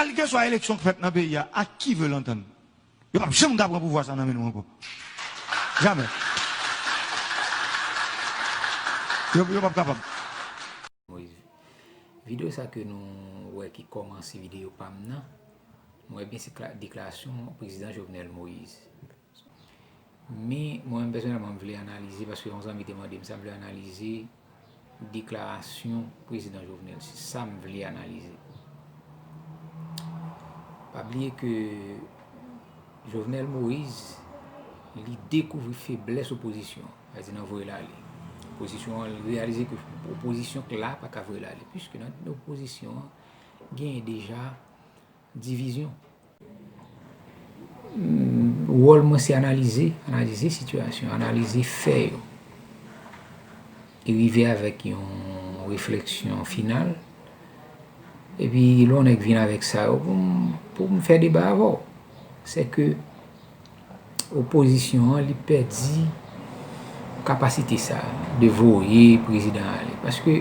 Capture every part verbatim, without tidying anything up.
Kèlkeswa eleksyon k fèt nan peyi a, ak qui veut l'entendre, yo p ap janm ka pran pouvwa sa nan men nou ankò. Jamè. Yo, yo p ap kapab. Moïse. Videyo sa ke nou wè ki kòmanse videyo pa m nan, nou wè byen se deklarasyon prezidan Jovenel Moïse. Men mwen menm pèsonèlman m vle analize, paske yon zanmi te mande m sa, m vle analize deklarasyon prezidan Jovenel, se sa m vle analize. Pa bliye ke Jovenel Moïse, li dekouvri feblès opozisyon an, sa vle di nan voye l ale. Opozisyon an, li reyalize ke opozisyon k la pa ka voye l ale, piske nan opozisyon an, genyen deja divizyon. Wòl mwen se analize, analize sitiyasyon, analize fè yo, e rive avèk yon refleksyon final. Epi lè yon nèg vin avèk sa yo pou m, pou m fè deba avè w, se ke opozisyon an, li pèdi kapasite sa de voye prezidan ale. Paske,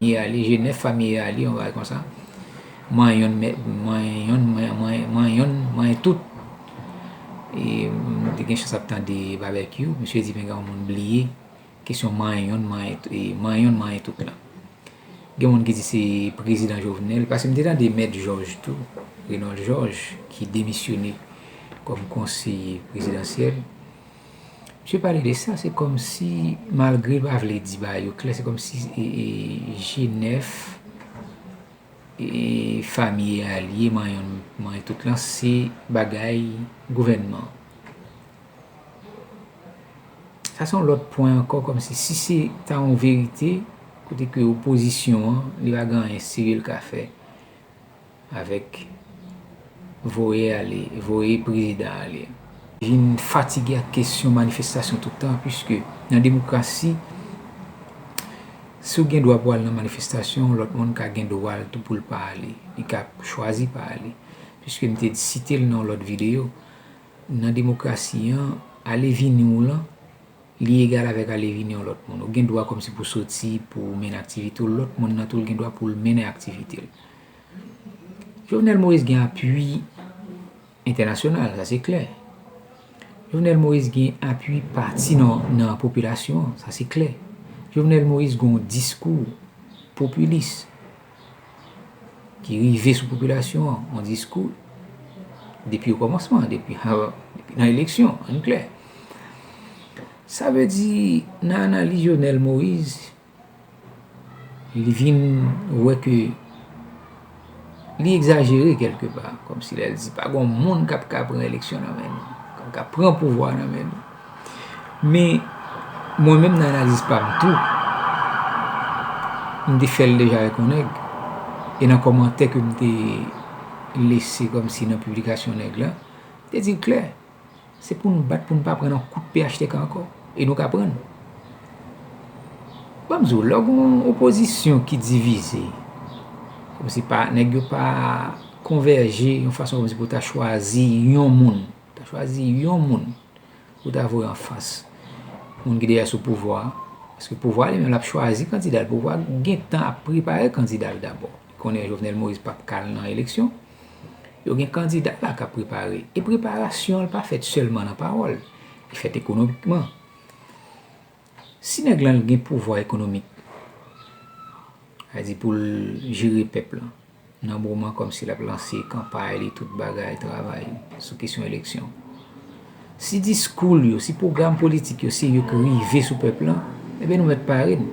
ye ale, G nèf, fami ye ale, yon bagay konsa. Manyonn, manyonn, manyonn, manyonn tout. E m te gen chans ap tande Babèkyou, misye di, men gen yon moun bliye kesyon manyonn, manyen tout lan. Gen moun ki di se prezidan Jovenel, paske m te tande Mèt Jòj tou, Renold Jòj, ki demisyone kòm konseye prezidansyèl. Misye pale de sa, se kòmsi, malgre l pa vle di bagay yo klè, se kòmsi G nèf, fami ye ale, manyonn, manyonn tout lan, se bagay gouvènman an. Sa se yon lòt pwen ankò, kòmsi si se ta yon verite, kote ke opozisyon an, li pa gen anyen serye l ka fè avèk voye ale, voye prezidan ale. Vin fatige ak kesyon manifestasyon tout tan, piske nan demokrasi, si w gen dwa pou w al nan manifestasyon, lòt moun ka gen dwa l tou pou l pa ale. Li ka chwazi pa ale. Piske m te site l nan yon lòt videyo, nan demokrasi an, ale vini w lan, li egal avèk ale vini yon lòt moun. Ou gen dwa kòmsi pou soti, pou w mennen aktivite w, lòt moun nan tou l gen dwa pou l mennen aktivite l. Jovenel Moïse gen apui entènasyonal, sa se klè. Jovenel Moïse gen apui pati nan, nan popilasyon an, sa se klè. Jovenel Moïse gen yon diskou popilis ki rive sou popilasyon an, yon diskou depi okòmansman, depi, depi nan eleksyon, ann klè. Sa vle di, nan analiz Jovenel Moïse, li vin wè ke li egzajere kèlkepa, kòmsi lè l di pa gen yon moun k ap ka pran eleksyon nan men nou, k ap ka pran pouvwa nan men nou. Men, mwen menm nan analiz pa m tou, m te fè l deja avèk yon nèg, e nan kòmantè ke m te lese kòmsi nan piblikasyon nèg la, m te di l klè, se pou n bat pou n pa pran nan kout P H T K ankò, e nou ka pran. Ban m di w, lè w gen yon opozisyon ki divize, kòmsi pa, nèg yo pa konvèje yon fason kòmsi pou ta chwazi yon moun, ta chwazi yon moun pou ta voye anfas moun ki deja sou pouvwa a. Paske pouvwa a li menm l ap chwazi kandida l. Pouvwa a gentan ap prepare kandida l dabò. Li konnen Jovenel Moïse p ap ka al nan eleksyon. Yo gen kandida la k ap prepare. E preparasyon an pa fèt sèlman nan pawòl. Li fèt ekonomikman. Si nèg lan gen pouvwa ekonomik, sa vle di pou l jere pèp lan, nan moman kòmsi l ap lanse kanpay li, tout bagay, travay sou kesyon eleksyon. Si diskou l yo, si pwogram politik yo se yo k rive sou pèp lan, ebyen nou mèt pare n.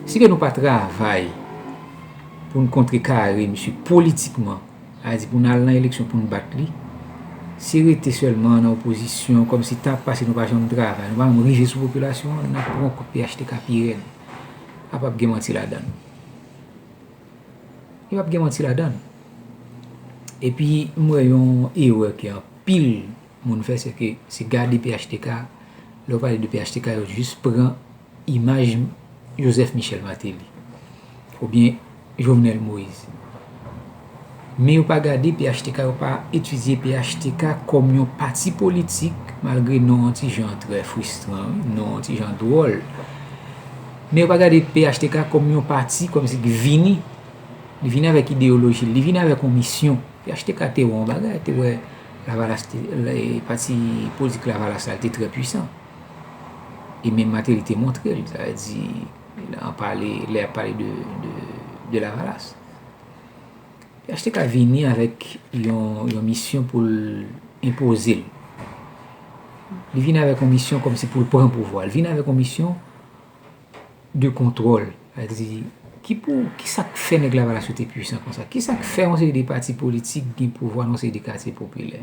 Si ke nou pa travay pou n kontrekare misye politikman, sa vle di pou n al nan eleksyon pou n bat li, si rete sèlman nan opozisyon, kòmsi tan ap pase nou pa janm travay, nou pa janm rive sou popilasyon an, n ap pran kout P H T K pi rèd. A p ap gen manti ladan l. Li p ap gen manti ladan l. Epi, m wè yon erè ke anpil moun fè, se ke se gade P H T K, lè w pale de P H T K, yo jis pran imaj Joseph Michel Martelly oubyen Jovenel Moïse. Men yo pa gade P H T K, yo pa etidye P H T K kòm yon pati politik, malgre non an ti jan trè fristran, wi, non an ti jan dwòl. Men yo pa gade P H T K kòm yon pati, kòmsi ki vini Li vin avèk ideyoloji l, li vin avèk yon misyon. P H T K te wè yon bagay, te wè Lavalas, te, le, pati politik Lavalas la, li te trè pwisan. E menm Martelly te montre l, sa vle di, an pale, lè y ap pale de, de, de Lavalas. P H T K vini avèk yon, yon misyon pou l enpoze l. Li vin avèk yon misyon kòmsi pou l pran pouvwa. Li vin avèk yon misyon de kontwòl. Sa vle di, ki pou, ki sa k fè nèg Lavalas yo te pwisan konsa? Ki sa k fè yon seri de pati politik gen pouvwa nan yon seri de katye popilè?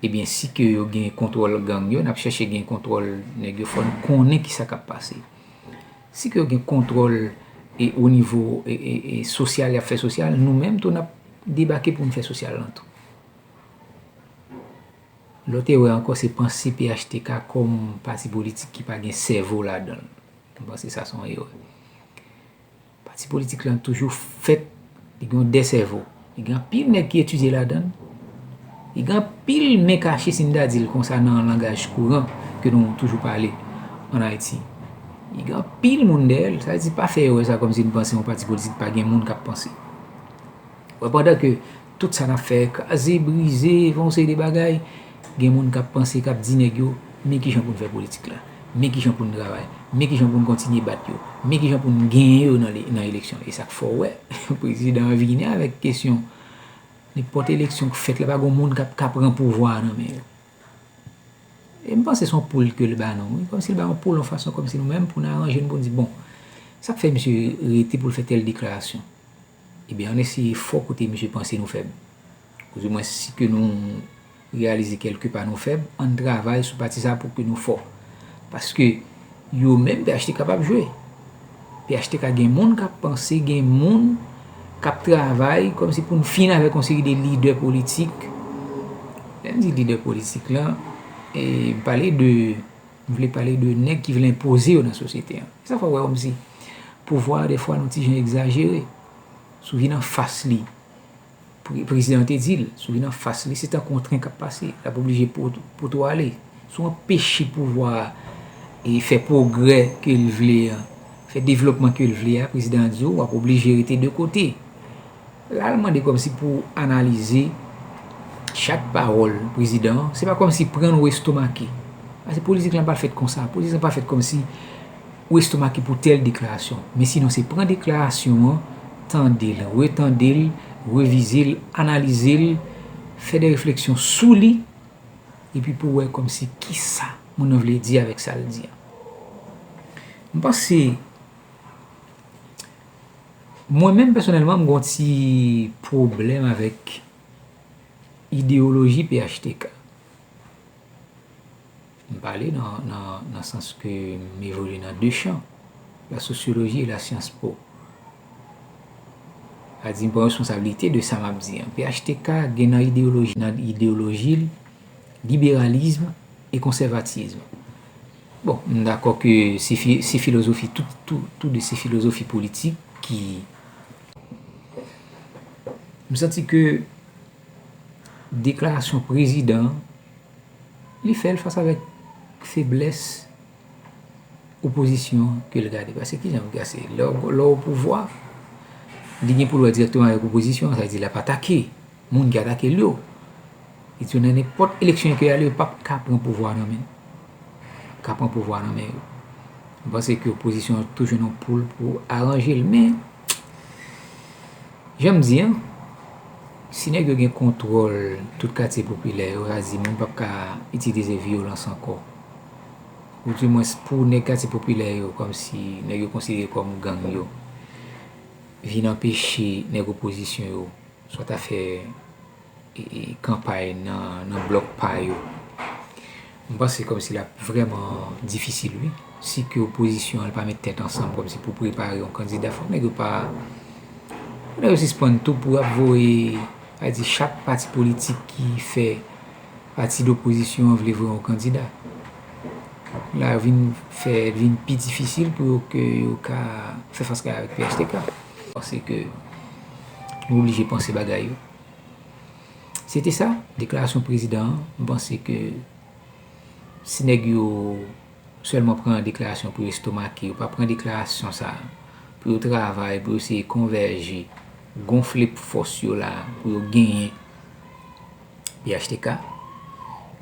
Ebyen, si ke yo gen kontwòl gang yo, n ap chèche gen kontwòl nèg yo, fò n konnen ki sa k ap pase. Si ke yo gen kontwòl e o nivo e, e, e sosyal, y ap fè sosyal, nou menm tou n ap debake pou n fè sosyal lan tou. Lòt erè ankò, se panse P H T K kòm pati politik ki pa gen sèvo ladan l. Mwen panse sa se yon erè. Pati politik lan toujou fèt, li gen yon de sèvo. Li gen anpil nèg ki etidye ladan l. Li gen anpil men kache, si n ta di l konsa nan langaj kouran ke nou toujou pale ann Ayiti. Li gen anpil moun dèyè l. Sa vle di, pa fè erè sa kòmsi n panse yon pati politik pa gen moun k ap panse. Wè, pandan ke tout sa n ap fè, kraze, brize, fè yon seri de bagay, gen moun k ap panse, k ap di nèg yo, men kijan pou n fè politik la, men kijan pou n travay, men kijan pou n kontinye bat yo, men kijan pou n genyen yo nan le-, nan eleksyon. E sa k fè w wè, prezidan an vini avèk kesyon, nenpòt eleksyon k fèt la, pa gen moun k ap ka pran pouvwa a nan men yo. E m panse se yon poul ke l ba non, wi. Kòmsi l ba yon poul yon fason kòmsi nou menm pou n aranje n pou n di, bon, sa k fè misye rete pou l fè tèl deklarasyon? Ebyen, ann eseye fò kote misye panse nou fèb. Oudimwens, si ke nou reyalize kèlke pa nou fèb, ann travay sou pati sa a pou ke nou fò. Paske yo menm, P H T K p ap jwe. P H T K gen moun k ap panse, gen moun k ap travay kòmsi pou n fin avèk yon seri de lidè politik. Lè m di lidè politik la, e, m pale de, m vle pale de nèg ki vle enpoze yo nan sosyete an. E sa fè w wè kòmsi pouvwa a, dèfwa, nou ti jan egzajere. Si w vin anfas li, pre-, prezidan an te di l, si w vin anfas li, se tankou yon tren k ap pase, l ap oblije pot-, pote w ale. Si w anpeche pouvwa a e fè pwogrè ke l vle a, fè devlopman ke l vle a, prezidan an di w, w ap oblije rete de kote. La, l mande kòmsi pou analize chak pawòl prezidan an, se pa kòmsi pran l ou estomake. Paske politik lan pa fèt konsa. Politik lan pa fèt kòmsi ou estomake pou tèl deklarasyon. Men sinon, se pran deklarasyon an, tande l, retande l, revize l, analize l, fè de refleksyon sou li, epi pou w wè kòmsi kisa moun nan vle di avèk sa l di an. M panse, mwen menm pèsonèlman, m gen yon ti pwoblèm avèk ideyoloji P H T K. M pale nan, nan, nan sans ke m evolye nan de chan, la sosyoloji e la syans po. Sa di m pran responsablite de sa m ap di an. P H T K gen nan ideyoloji, nan ideyoloji l, liberalism e konsèvatism. Bon, m dakò ke se fi-, se filozofi, tout, tout, tout de se filozofi politik ki, m santi ke deklarasyon prezidan an, li fè l fas avèk feblès opozisyon an ke l gade. Paske kijan pou gade? Lè w, lè w o pouvwa, li gen pou l wè dirèkteman avèk opozisyon an, sa vle di l ap atake moun ki atake l yo. Li di w nan nenpòt eleksyon ke y ale, yo p ap ka pran pouvwa nan men l. P ap ka pran pouvwa nan men yo. M panse ke opozisyon an toujou nan poul pou aranje l, men jan m di an, si nèg yo gen kontwòl tout katye popilè yo, sa di moun p ap ka itilize vyolans ankò. Oudimwens pou nèg katye popilè yo, kòmsi nèg yo konsidere kòm gang yo, vin anpeche nèg opozisyon yo, swa ta fè, e, e, kanpay nan, nan blòk pa yo. M panse kòmsi l ap vrèman difisil, wi. Si ke opozisyon an pa met tèt ansanm kòmsi pou prepare yon kandida, fòk nèg yo pa, fòk nèg yo sispann tou pou ap voye, sa di chak pati politik ki fè pati de opozisyon an vle voye yon kandida. La vin fè, vin pi difisil pou yo ke yo ka fè fas kay avèk P H T K. Paske nou oblije panse bagay yo. Se te sa, deklarasyon prezidan an. M panse ke si nèg yo sèlman pran deklarasyon pou yo estomake, yo pa pran deklarasyon sa a pou yo travay, pou yo eseye konvèje, gonfle fòs yo la, pou yo genyen P H T K,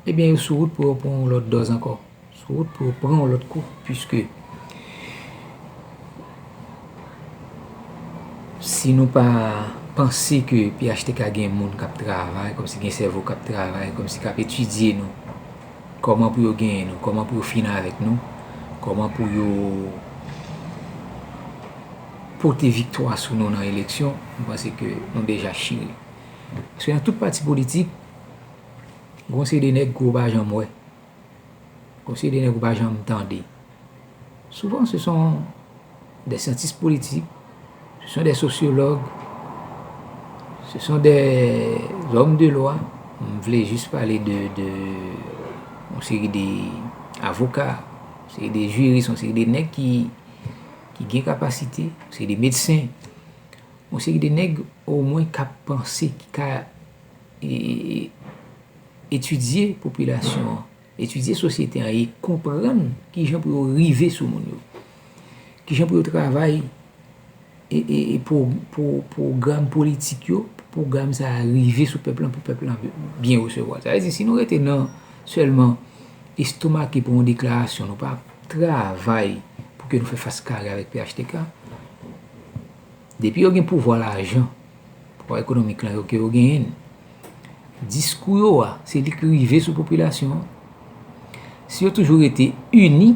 ebyen, yo sou wout pou yo pran yon lòt dòz ankò. Sou wout pou yo pran yon lòt kou, piske si nou pa panse ke P H T K gen moun k ap travay, kòmsi gen sèvo k ap travay, kòmsi k ap etidye nou, kòman pou yo genyen nou, kòman pou yo fin avèk nou, kòman pou yo pote viktwa sou nou nan eleksyon, m panse ke nou deja chire. Paske nan tout pati politik, gon seri de nèg ke w pa janm wè. Gon seri de nèg ou pa janm tande. Souvent, ce sont des scientistes politiques, ce sont des sociologues, ce sont des hommes de loi. M vle jis pale de, de yon seri de avoka, yon seri de jiris, yon seri de nèg ki, ki gen kapasite, yon seri de medsen, yon seri de nèg omwen k ap panse, ki ka e, e, etidye popilasyon an, etidye sosyete an e konprann kijan pou yo rive sou moun yo. Kijan pou yo travay e, e, e pro, pro, pwogram politik yo, pou pwogram sa a rive sou pèp lan, pou pèp lan byen resevwa. Sa vle di, si nou rete nan sèlman estomake pou yon deklarasyon, nou pa travay pou ke nou fè fas kare avèk P H T K, depi yo gen pouvwa lajan, pouvwa ekonomik lan yo ke yo genyen, diskou yo a, se li ki rive sou popilasyon an. Si yo toujou rete ini,